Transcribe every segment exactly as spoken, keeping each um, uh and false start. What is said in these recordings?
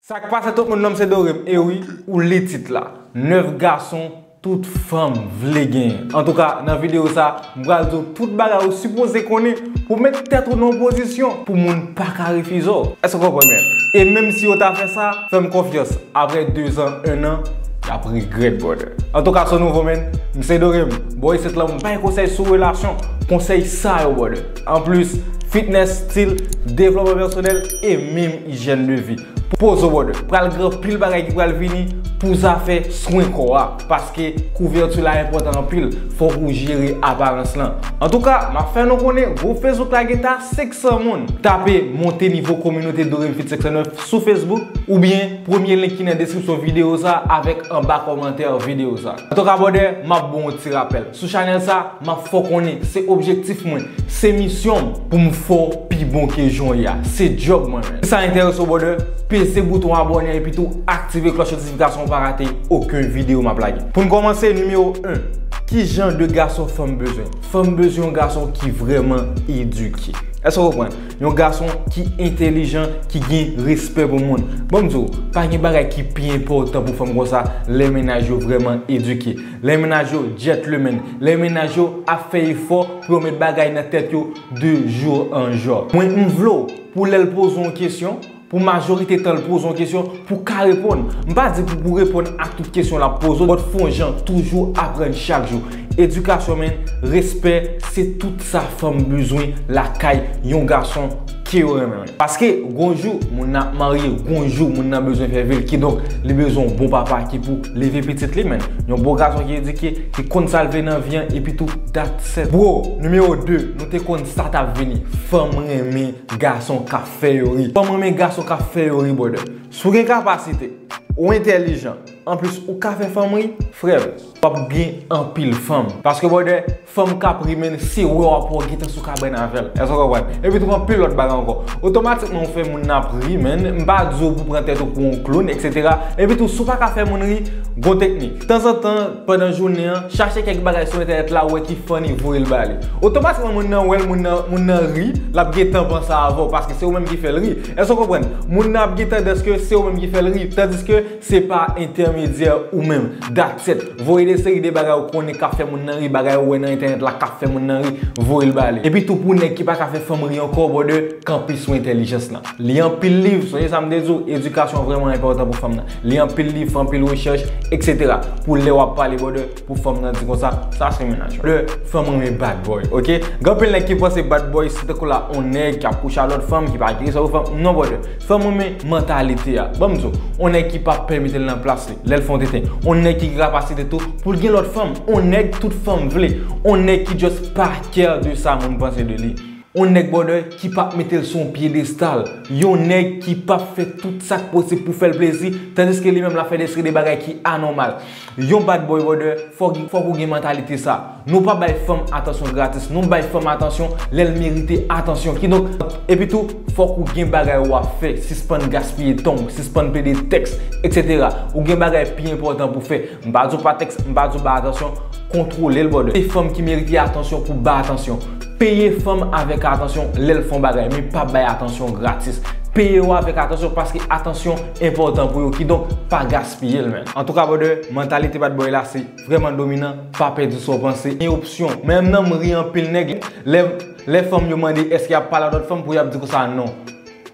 Sa k pase tout moun, non m se Dorem. E wi, ou li tit la. Nèf gason tout fanm vle genyen. Antouka, nan videyo sa, m pral di w tout bagay ou sipozekonnen pou w met tèt ou nan yon pozisyon pou moun pa ka refize w. Èske w konprann byen? E menm si yo ta fè sa, fè m konfyans, apre dezan, ennan, y ap regrèt, brother. Antouka, so nouvo, man, m se Dorem. Bò isit la, m bay konsèy sou relasyon, konsèy sa yo, brother. Anplis, fitness, stil, devlopman pèsonèl e menm ijyèn de vi. Poze w, brother. Pral gen anpil bagay ki pral vini pou zafè swen kò a, paske kouvèti la enpòtan anpil. Fòk ou jere aparans lan. Antouka, m ap fè nou konnen, gwoup Facebook la gen ta senk san moun. Tape Monte Nivo Kominote Dorem Fit senk san nèf sou Facebook, oubyen premye link ki nan deskripsyon videyo sa avèk anba kòmantè videyo sa. Antouka, brother, m ap ba w yon ti rapèl. Sou chanèl sa, m ap fè w konnen se objektif mwen, se misyon m pou m fè w pi bon ke jan w ye a. Se djòb mwen, man. Si sa enterese w, brother, peze bouton abòne epi tou aktive klòch notifikasyon pou w pa rate okenn videyo m ap lage. Pou n kòmanse, nimewo en, ki jan de gason fanm bezwen? Fanm bezwen yon gason ki vrèman edike. Èske w konprann? Yon gason ki entèlijan, ki gen respè pou moun. Ban m di w, pa gen bagay ki pi enpòtan pou fanm konsa lè mennaj yo vrèman edike. Lè mennaj yo gentleman. Lè mennaj yo ap fè efò pou yo met bagay nan tèt yo de jou an jou. Mwen, m vle w, pou lè l poze w yon kesyon, pou majorite tan l poze w yon kesyon, pou w ka reponn. M pa di pou, pou w reponn ak tout kesyon l ap poze w, but fè w jan, toujou aprann chak jou. Edikasyon, man, respè, se tout sa fanm bezwen lakay yon gason ke yo renmen, man. Paske, gon jou, moun nan ap marye, gon jou, moun nan bezwen fè vi l, kidonk, li bezwen yon bon papa ki pou leve pitit li, man. Yon bon gason ki edike, ki konn sa l vle nan vi an, epi tou, that's it. Bro, nimewo de, nou te konn sa t ap vini. Fanm renmen gason k ap fè yo ri. Fanm renmen gason k ap fè yo ri, brother. Si w gen kapasite, ou entèlijan, anplis ou ka fè fanm ri, frè m, w ap gen anpil fanm. Paske, brother, fanm k ap ri, man, se wè w ap wè w gentan sou kabann avè l. Èske w konprann? Epi tou, anpil lòt bagay ankò. Otomatikman, ou fè moun nan ap ri, man. M pa di w pou pran tèt ou pou yon clown, et cetera. Epi tou, si w pa ka fè moun ri, gon teknik. Tanzantan, pandan jounen an, chache kèk bagay sou entènèt la, ou wè ki funny, voye l ba li. Otomatikman, moun nan wè l, moun nan, moun nan ri, l ap gentan panse avè w, paske se ou menm ki fè l ri. Èske w konprann? Moun nan ap gen tandans ke se ou menm ki fè l ri, tandiske se pa entèmedyè ou menm. That's it. Voye de seri de bagay ou konnen k ap fè moun nan ri, bagay ou wè nan entènèt la k ap fè moun nan ri, voye l ba li. Epi tou, pou nèg ki pa ka fè fanm ri ankò, brother, kanpe sou entèlijans lan. Li anpil liv, sonje sa m te di w, edikasyon vrèman enpòtan pou fanm nan. Li anpil liv, fè anpil rechèch, et cetera. Pou lè w ap pale, brother, pou fanm nan di konsa, sa se mennaj mwen. Brother, fanm renmen bad boy, oke? Gen anpil nèg ki panse bad boy se tankou la, on nèg k ap kouche a lòt fanm, ki pa gen respè pou fanm. Non, brother. Fanm renmen mantalite a. Ban m di w, on nèg ki p ap pèmèt l nan plas li, lè l fè on tenten. On nèg ki gen kapasite tou pou l gen lòt fanm. On nèg tout fanm vle. On nèg ki just pa care de sa moun panse de li. On nèg, brother, ki p ap mete l sou yon pyedestal. Yon nèg ki p ap fè tout sa k posib pou fè l plezi, tandiske li menm l ap fè de seri de bagay ki anòmal. Yon bad boy, brother, fòk, fòk ou gen mantalite sa. Nou pa bay fanm atansyon gratis, nou bay fanm atansyon lè l merite atansyon. Kidonk, epi tou, fòk ou gen bagay w ap fè, sispann gaspiye tan w, sispann plede tèks, et cetera. Ou gen bagay pi enpòtan pou fè. M pa di w pa tèks, m pa di w bay atansyon, kontwole l, brother. Se fanm ki merite atansyon pou bay atansyon. Peye fanm avèk atansyon lè l fè on bagay, men pa bay atansyon gratis. Peye yo avèk atansyon paske atansyon enpòtan pou yo, kidonk pa gaspiye l, man. Antouka, brother, mantalite bad boy la se vrèman dominan, pa pèdi sa w panse, gen opsyon. Menm nan m ri anpil nèg, lè, lè fanm yo mande èske y ap pale a lòt fanm pou y ap di konsa non.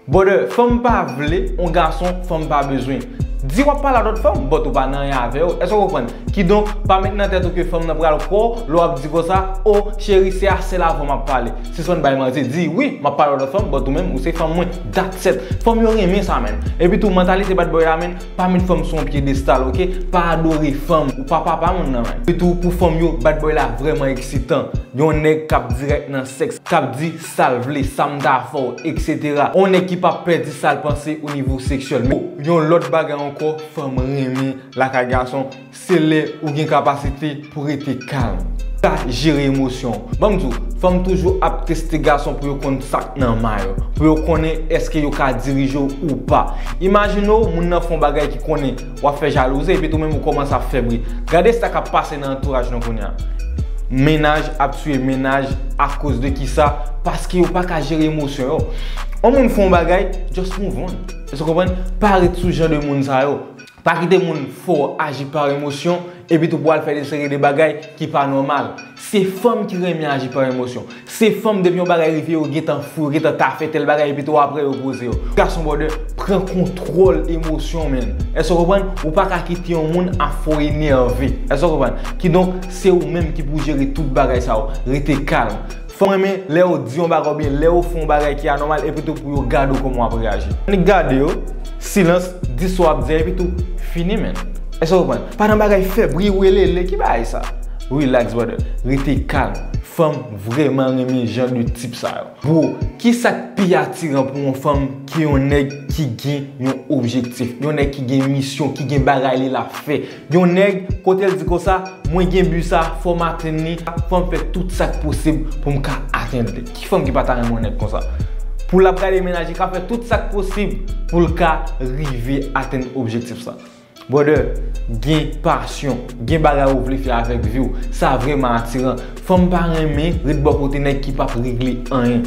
Brother, fanm pa vle on gason, fanm pa bezwen. Di w ap pale a lòt fanm, but ou pa nan anyen avè yo. Èske w konprann? Kidonk, pa met nan tèt ou ke fanm nan pral kwè w lè w ap di konsa, o, cheri, se a sèl avè w m ap pale. Sispann bay manti. Di, wi, m ap pale a lòt fanm, but ou menm, ou se fanm mwen. That's it. Fanm yo renmen sa, man. Epi tou, mantalite bad boy la, man, pa met fanm sou yon pyedestal, oke? Pa adore fanm. Ou pa papa moun nan, man. Epi tou, pou fanm yo, bad boy la vrèman eksitan. Yon nèg k ap dirèk nan sèks, k ap di sa l vle, sa m ta fè w, et cetera. Yon nèg ki p ap pèdi sa l panse o nivo seksyèl. Men yon lòt bagay ankò, fanm renmen lakay gason, se lè ou gen kapasite pou rete kalm. Sa jere emosyon w. Ban m di w, fanm toujou ap teste gason pou yo konn sa k nan may yo, pou yo konnen èske yo ka dirije w ou pa. Imajine w, moun nan fè yon bagay ki konnen w ap fè jalouzi, epi tou menm ou kòmanse ap fè bri. Gade sa k ap pase nan antouraj nou kounye a. Mennaj ap tiye mennaj akoz de kisa? Paske yo pa ka jere emosyon yo. Yon moun fè yon bagay, just move on. Èske w konprann? Pa ret sou jan de moun sa yo. Pa kite moun fè w aji pa emosyon, epi tou pou al fè de seri de bagay ki pa nòmal. Se fanm ki renmen aji pa emosyon. Se fanm, depi yon bagay rive, yo gentan fou, yo gentan ka fè tèl bagay, epi tou apre yo poze yo. Gason, brother, pran kontwòl emosyon, man. Èske w konprann? Ou pa ka kite yon moun ap fè w enève. Èske w konprann? Kidonk, se ou menm ki pou jere tout bagay sa yo. Rete kalm. Fanm renmen lè yo di yon bagay oubyen lè yo fè yon bagay ki anòmal, epi tou pou yo gade w kòman w ap reyaji. Annik gade yo, silans, di sa w ap di a, epi tou fini, man. Èske w konprann? Pa nan bagay fè bri, welele, ki bagay sa? Relax, brother. Rete kalm. Fanm vrèman renmen jan de tip sa yo. Bro, ki sa k pi atiran pou yon fanm ke yon nèg ki gen yon objektif, yon nèg ki gen misyon, ki gen bagay li l ap fè? Yon nèg, kote l di konsa, mwen gen bi sa, fò m atenn li, fò m fè tout sa k posib pou m ka atenn li. Ki fanm ki pa ta renmen yon nèg konsa? Pou l ap gade mennaj li, k ap fè tout sa k posib pou l ka rive atenn objektif sa. Brother, gen pasyon, gen bagay ou vle fè avèk vi w. Sa vrèman atiran. Fanm pa renmen ret bò kote nèg ki p ap regle anyen.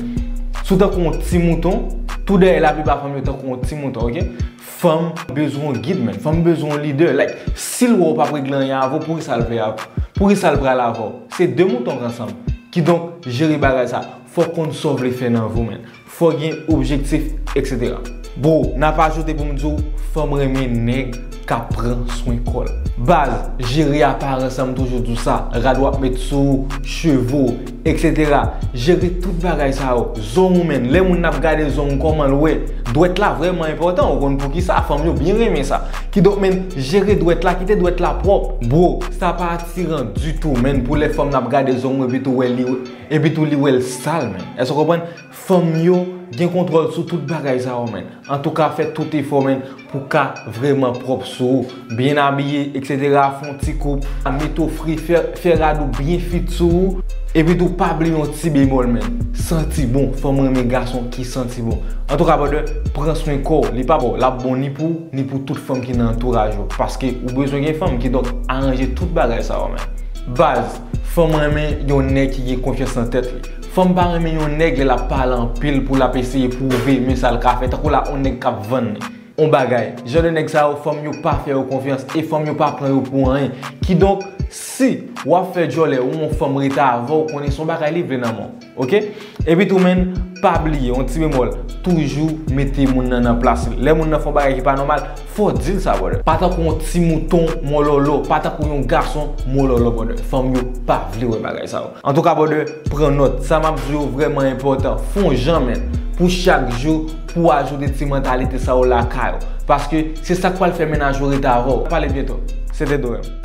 Si w tankou yon ti mouton, tou dèyè laplipa fanm yo tankou yon ti mouton, oke? Fanm bezwen yon gid, man. Fanm bezwen yon lidè. Like, si l wè w p ap regle anyen avè w, poukisa l vle avè w? Poukisa l pral avè w? Se de mouton k ansanm. Kidonk, jere bagay sa. Fò w konn sa w vle fè nan vi w, man. Fò w gen objektif, et cetera. Bro, n ap ajoute pou m di w, fanm renmen nèg k ap pran swen kò l. Baz, jere aparans lan, m toujou di w sa, rad w ap met sou ou, cheve w, et cetera. Jere tout bagay sa yo. Zong ou, man, lè moun ap gade zong ou, kòman l wè? Dwèt la vrèman enpòtan, ou konn poukisa, fanm yo byen renmen sa. Kidonk, man, jere dwèt la, kite dwèt la pwòp. Bro, sa pa atiran ditou, man, pou lè fanm nan ap gade zong ou epi tou wè li, epi tou li wè l sal, man. Èske w konprann? Fanm yo gen kontwòl sou tout bagay sa yo, man. Antouka, fè tout efò, man, pou w ka vrèman pwòp sou ou. Byen abiye, et cetera. Fè yon ti koup, mete w fri, fè, fè rad ou byen fit sou ou. Epi tou, pa bliye yon ti bemòl, man. Santi bon. Fanm renmen gason ki santi bon. Antouka, brother, pran swen kò w. Li pa bon. L ap bon ni pou ou, ni pou tout fanm ki nan antouraj ou. Paske ou bezwen gen fanm, kidonk aranje tout bagay sa yo, man. Baz, fanm renmen yon nèg ki gen konfyans nan tèt li. Fanm pa renmen yon nèg lè l ap pale anpil pou l ap eseye pwouve men sa l ka fè, tankou la yon nèg k ap vann li yon bagay. Jan de nèg sa yo, fanm yo pa fè yo konfyans e fanm yo pa pran yo pou anyen. Kidonk, si w ap fè djòlè ou yon fanm rete avè w, konnen se yon bagay li vle nan men w. Oke? Epi tou, man, pa bliye, yon ti bemòl, toujou mete moun nan nan plas li. Lè moun nan fè yon bagay ki pa nòmal, fò w di l sa, brother. Pa tankou yon ti mouton mòlòlò, pa tankou yon gason mòlòlò, brother. Fanm yo pa vle wè bagay sa yo. Antouka, brother, pran nòt. Sa m ap di yo vrèman enpòtan. Fè yon jan, man, pou chak jou, pou w ajoute ti mantalite sa yo lakay ou. Paske se sa k pral fè mennaj ou rete avè w. Pale byento. Se te Dorem.